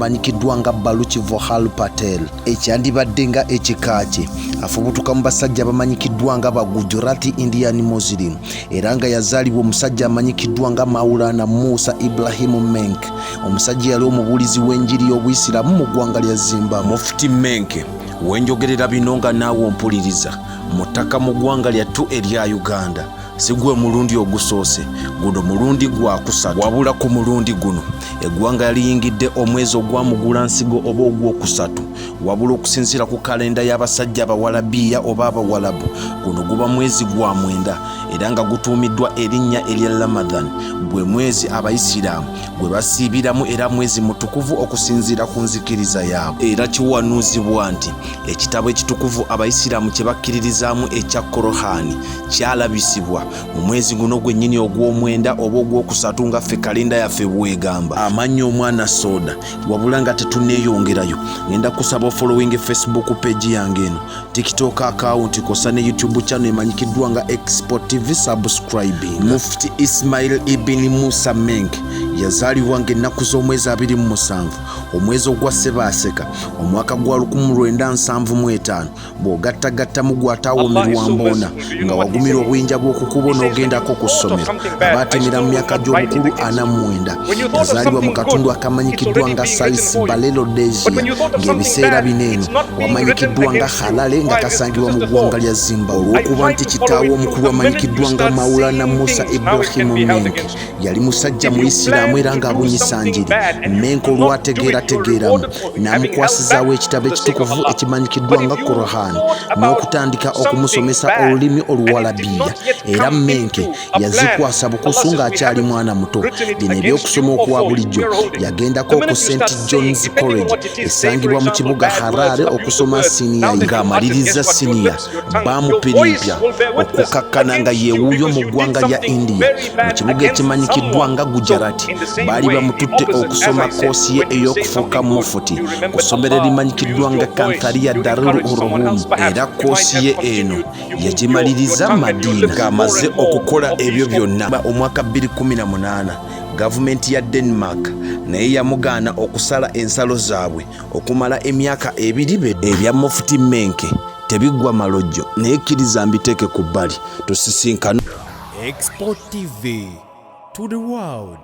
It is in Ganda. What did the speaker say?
Amanyikiddwa nga Baluchi Vohal Patel, ekyandibadde nga ekika kye, afubutuka mu basajja abamanyikiddwa nga ba Gujarati Indian Muslim, era nga yazaalibwa omusajja amanyikiddwa nga Maulana Musa Ibrahimu Menk, omusajja yali omubuulizi w'enjiri y'Obuyisiraamu mu ggwanga lya Zimbabwe. Mufti Menk wenjogerera bino nga naawe ompuliriza mu ttaka mu ggwanga lyattu erya Uganda. Si gwe mulundi ogusoose, guno mulundi gwakusatu. Wabula ku mulundi guno eggwanga yaliyingidde omwezi ogwa Mugulansigo oba ogwokusatu. Wabula okusinziira ku kalenda y'abasajja Abawalabiya oba Abawalabu, guno guba mwezi gwa mwenda era nga gutuumiddwa erinnya erya Ramadhan. Gwe mwezi Abayisiraamu gwe basiibiramu era mwezi mutukuvu okusinziira ku nzikiriza yaabwe. Era kiwanuuzibwa nti ekitabo ekitukuvu Abayisiraamu kye bakkiririzaamu ekya Korohani kyalabisibwa mu mwezi guno gwennyini ogw'omwenda oba ogwokusatu nga ffe kalenda yaffe bwegamba. Amannya omwana soda. Wabula nga tetuneeyongerayo, ngenda kusaba ofollowing Facebook page yange eno, TikTok account kosa ne YouTube channel emanyikiddwa nga Expo TV, subscribing. Mufti Ismail Ibn Musa Menk yazaalibwa ng'ennaku z'omwezi 27 omwezi ogwa Ssebaaseka omwaka gwa 1975. Bw'ogattagattamu gw'ataawomerwa mboona nga wagumira obuyinja bw'okukubo n'ogendako ku ssomero, aba atemera mu myaka gy'obukulu 49. Yazaalibwa mu katundu akamanyikiddwa nga Salis Balelo Desia, ng'ebiseera bino eno wamanyikiddwa nga Harare, nga kasangibwa mu ggwanga lya Zimbabwe. Olw'okuba nti kitaawe omukulu amanyikiddwa nga Maulana Musa Ibrahimu Menk yali musajja Muyisiraamu era ng'abunyisa njiri, Menk olwategeerategeeramu n'amukwasizaawo ekitabo ekitukuvu ekimanyikiddwa nga Quran n'okutandika okumusomesa olulimi Oluwalabiya. Era Menke yazikwasa bukusu ng'akyali mwana muto. Bino ebyokusoma okwa bulijjo, yagendako ku St John's College esangibwa mu kibuga Harare okusoma siniya. Ng'amaliriza siniya, baamupirimpya okukakkana nga yeewuuyo mu ggwanga lya India mu kibuga ekimanyikiddwa nga Gujarati. Baali bamututte okusoma koosi ye ey'okufuuka mufuti ku ssomero erimanyikiddwa nga Kantharia Darul Uruhum, era koosi ye eno yagimaliriza Madiina. Ng'amaze okukola ebyo byonna, omwaka 2018 gavumenti ya Denmark naye yamugaana okusala ensalo zaabwe okumala emyaka 2. Ebya Mufuti Menke tebiggwa malojjo, naye kkiriza mbiteeke ku bbali, tusisinkane. Expo TV to the world.